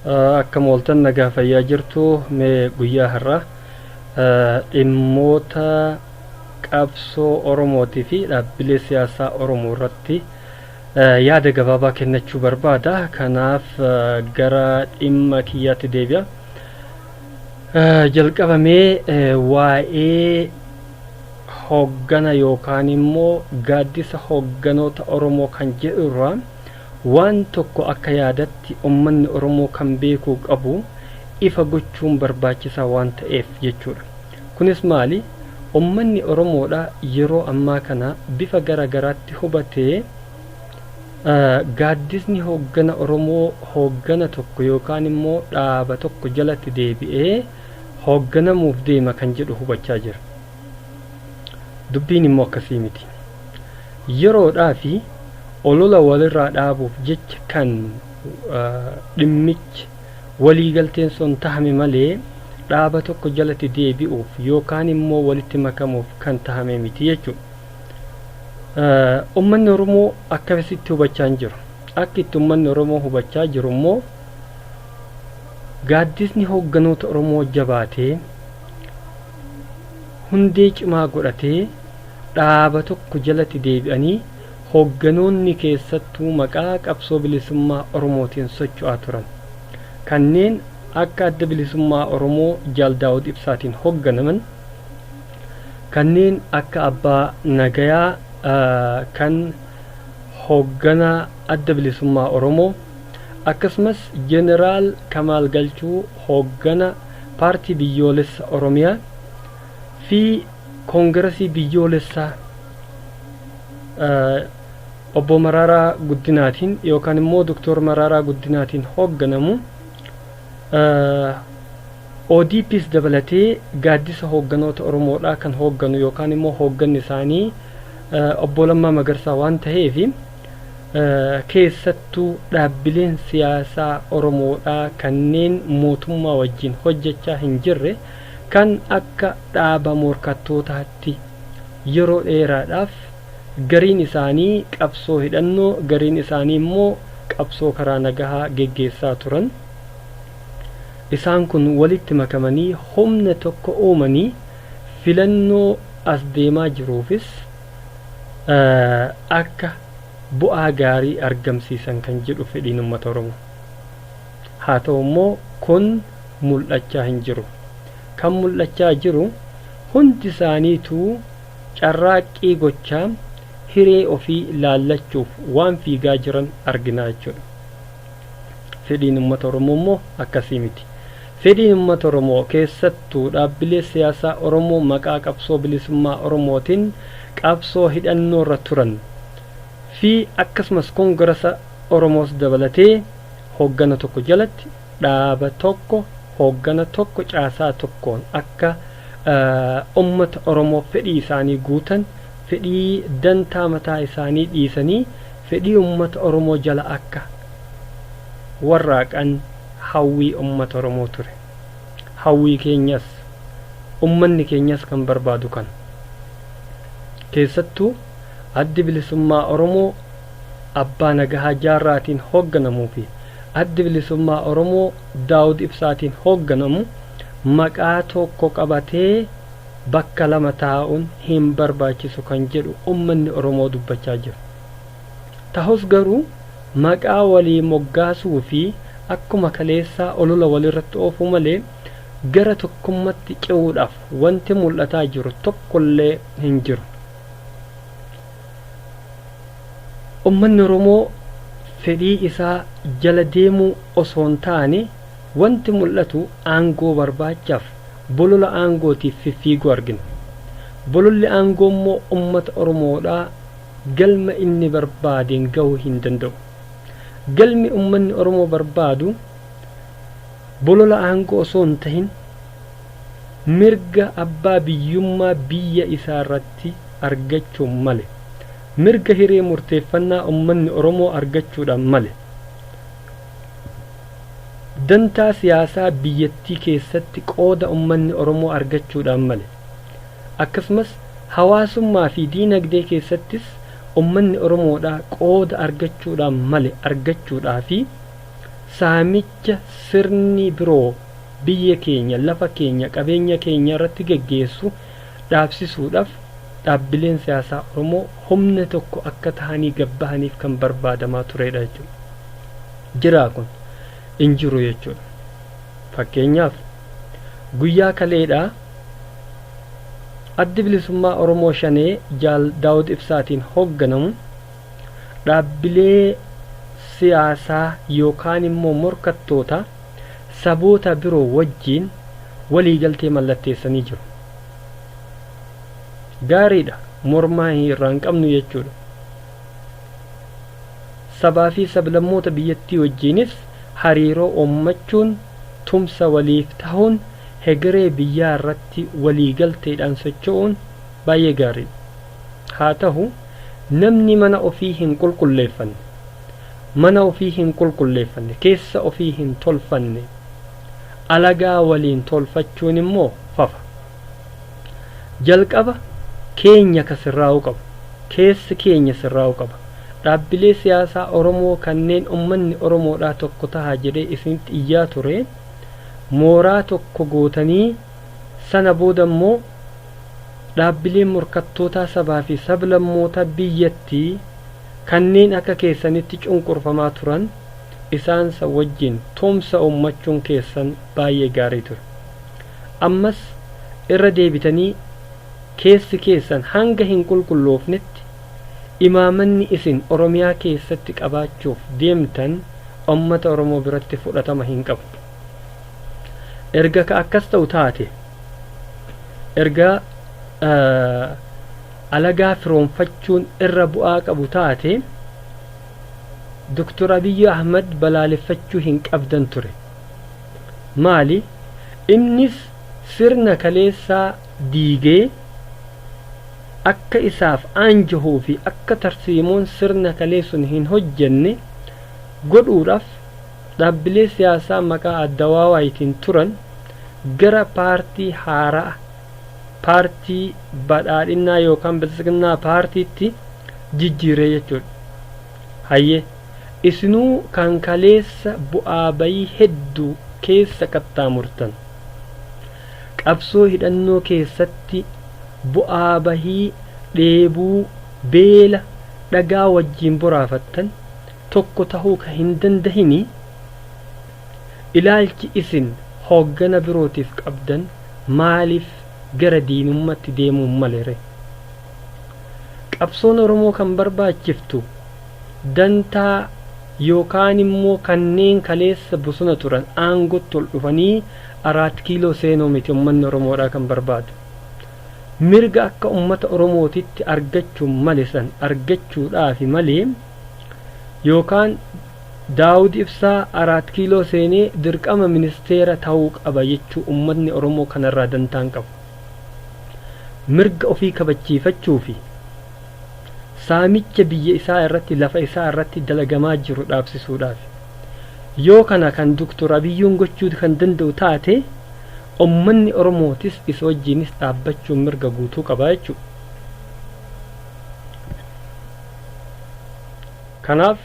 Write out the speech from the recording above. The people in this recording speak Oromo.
Akkam ooltan, nagaa fayyaa jirtu? Mee guyyaa har'aa dhimmoota qabsoo Oromootii fi dhaabbilee siyaasaa Oromoo irratti yaada gabaabaa kennachuu barbaada. Kanaaf gara dhimma kiyyaatti deebi'a. Jalqabamee waa'ee hoggana yookaan immoo gaaddisa hogganoota Oromoo kan jedhu irraa waan tokko akka yaadatti ummanni Oromoo kan beekuu qabu ifa gochuun barbaachisaa waan ta'eef jechuudha. Kunis maali? Ummanni Oromoodha yeroo ammaa kana bifa gara garaatti hubatee gaaddisni hoggana Oromoo hoggana tokko yookaan immoo dhaaba tokko jalatti deebi'ee hogganamuuf deema kan jedhu hubachaa jira. Dubbiin immoo akkasii miti. Yeroodhaa fi olola walirraa dhaabuuf jecha kan dhimmichi waliigalteen sun tahame malee dhaaba tokko jalatti deebi'uuf yookaan immoo walitti makamuuf kan tahame miti jechuudha. Ummanni Oromoo akkasitti hubachaa hin jiru. Akka itti ummanni Oromoo hubachaa jiru immoo gaaddisni hogganoota Oromoo jabaatee hundee cimaa godhatee dhaaba tokko jalatti deebi'anii hogganoonni keessattuu maqaa qabsoo bilisummaa Oromootiin socho'aa turan. Kanneen akka Adda Bilisummaa Oromoo Jaal Daawud Ibsaatiin hogganaman, kanneen akka Abbaa Nagayaa kan hogganaa Adda Bilisummaa Oromoo, akkasumas Jeneraal Kamaal Galchuu hoggana Paartii Biyyoolessa Oromiyaa fi Koongiresii Biyyoolessaa Obbo Maraaraa Guddinaatiin yookaan immoo Doktor Maraaraa Guddinaatiin hoogganamu, ODPs dabalatee gaaddisa hoogganoota Oromoodhaa kan hoogganu yookaan immoo hoogganni isaanii Obbo Lammaa Magarsaa waan ta'eef, keessattuu dhaabbileen siyaasaa Oromoodhaa kanneen mootummaa wajjin hojjechaa hin jirre kan akka dhaaba morkattootaatti yeroo dheeraadhaaf gariin isaanii qabsoo hidhannoo, gariin isaanii immoo qabsoo karaa nagahaa geggeessaa turan. Isaan kun walitti makamanii humna tokko uumanii filannoo as deemaa jiruufis akka bu'aa gaarii argamsiisan kan jedhu fedhiin uummata Oromoo. Haa ta'u immoo kun mul'achaa hin jiru. Kan mul'achaa jiru hundi isaaniituu carraaqqii gochaa hiree ofii laallachuuf waan fiigaa jiran arginaa jechuudha. Fedhiin uummata Oromoo immoo akkasii miti. Fedhiin uummata Oromoo keessattuu dhaabbilee siyaasaa Oromoo maqaa qabsoo bilisummaa Oromootiin qabsoo hidhannoorra turan fi akkasumas Koongirasa Oromoos dabalatee hooggana tokko jalatti, dhaaba tokko, hooggana tokko, caasaa tokkoon akka ummata Oromoo fedhii isaanii guutan, fedhii dantaa mataa isaanii dhiisanii fedhii ummata Oromoo jala akka warraaqan hawwii ummata Oromoo ture. Hawwii keenyas, ummanni keenyas kan barbaadu kana. Keessattuu Addi Bilisummaa Oromoo Abbaa Nagahaa Jaarraatiin hoogganamuu fi Addi Bilisummaa Oromoo Daawud Ibsaatiin hoogganamu maqaa tokko qabatee bakka lama taa'uun hin barbaachisu kan jedhu ummanni Oromoo dubbachaa jiru. Tahus garuu maqaa walii moggaasuu fi akkuma kaleessaa olola walirratti oofuu malee gara tokkummatti ce'uudhaaf wanti mul'ataa jiru tokkollee hin jiru. Ummanni Oromoo fedhii isaa jala deemuu osoo hin taane wanti mul'atu aangoo barbaachaaf bolola aangootiif fiffiiguu argina. Bololli aangoo immoo ummata Oromoodhaa galma inni barbaadeen gahuu hin danda'u. Galmi ummanni Oromoo barbaadu bolola aangoo osoo hin tahin mirga abbaa biyyummaa biyya isaa irratti argachuun male. Mirga hiree murteeffannaa ummanni Oromoo argachuudhaan male. Dantaa siyaasaa biyyattii keessatti qooda ummanni Oromoo argachuudhaan male. Akkasumas hawaasummaa fi diinagdee keessattis ummanni Oromoodhaa qooda argachuudhaan male argachuudhaa fi Saamicha sirni biroo biyya keenya, lafa keenya, qabeenya keenya irratti geggeessu dhaabsisuudhaaf dhaabbileen siyaasaa Oromoo humna tokko akka tahanii gabbahaniif kan barbaadamaa turedha jechuudha. Jiraa kun hin jiru jechuudha. Fakkeenyaaf, guyyaa kaleedhaa Addi Bilisummaa Oromoo Shanee Jaal Daawud Ibsaatiin hoogganamu dhaabbilee siyaasaa yookaan immoo morkattoota saboota biroo wajjiin waliigaltee mallatteessanii jiru. Gaariidha, mormaa irraa hin qabnu jechuudha. Sabaa fi sablammoota biyyattii wajjiinis hariiroo uummachuun, tumsa waliif tahuun, hegeree biyyaa irratti waliigalteedhaan socho'uun baay'ee gaariidha. Haa tahu, namni mana ofii hin qulqulleeffanne, mana ofii hin qulqulleeffanne, keessa ofii hin tolfanne, alagaa waliin tolfachuun immoo fafa. Jalqaba keenya ka sirraa'uu qabu, keessi keenya sirraa'uu qaba. Dhaabbilee siyaasaa Oromoo kanneen ummanni Oromoodhaa tokko tahaa jedhee isinitti iyyaa ture, mooraa tokko gootanii, sana booda immoo dhaabbileen morkattootaa sabaa fi sablammoota biyyattii kanneen akka keessanitti cunqurfamaa turan isaan san wajjin tumsa uummachuun keessan baay'ee gaarii ture. Ammas irra deebitanii keessi keessan hanga hin qulqulloofnetti imaamanni isin Oromiyaa keessatti qabaachuuf deemtan ummata Oromoo biratti fudhatama hin qabu. Erga ka akkas ta'u taate, erga alagaa firoomfachuun irra bu'aa qabu taate, Dr. Abiyyi Ahmad balaaleffachuu hin qabdan ture. Maali? Innis sirna kaleessaa diigee akka isaaf aanjahuu fi akka tarsiimoon sirna kalee sun hin hojjenne godhuudhaaf dhaabbilee siyaasaa maqaa Addawaawaayitiin turan gara paartii haaraa, paartii badhaadhinnaa yookaan Biltsiginnaa paartiitti jijjiiree jechuudha. Hayyee, isinuu kan kaleessa bu'aa bayii hedduu keessa qaxxaamurtan, qabsoo hidhannoo keessatti bu'aa bahii dheebuu, beela, dhagaa wajjiin boraafattan tokko tahuu ka hin dandahini, ilaalchi isin hooggana birootiif qabdan maaliif gara diinummatti deemuun male ree? Qabsoon Oromoo kan barbaachiftu dantaa yookaan immoo kanneen kaleessa bosona turan aangotti ol dhufanii Araat Kiiloo seenuu miti. Ummanni Oromoodhaa kan barbaadu mirga akka ummata Oromootitti argachuun male san argachuudhaafi malee, yookaan Daawud Ibsaa Araat Kiiloo seenee dirqama ministeera ta'uu qaba jechuu ummatni Oromoo kanarraa dantaan qabu. Mirga ofii kabachiifachuu fi saamicha biyya isaa irratti, lafa isaa irratti dalagamaa jiru dhaabsisuudhaaf. Yoo kana kan Dr. Abiyyuun gochuu kan danda'u taate, ummanni Oromootis isa wajjiinis dhaabbachuun mirga guutuu qaba jechuudha. Kanaaf,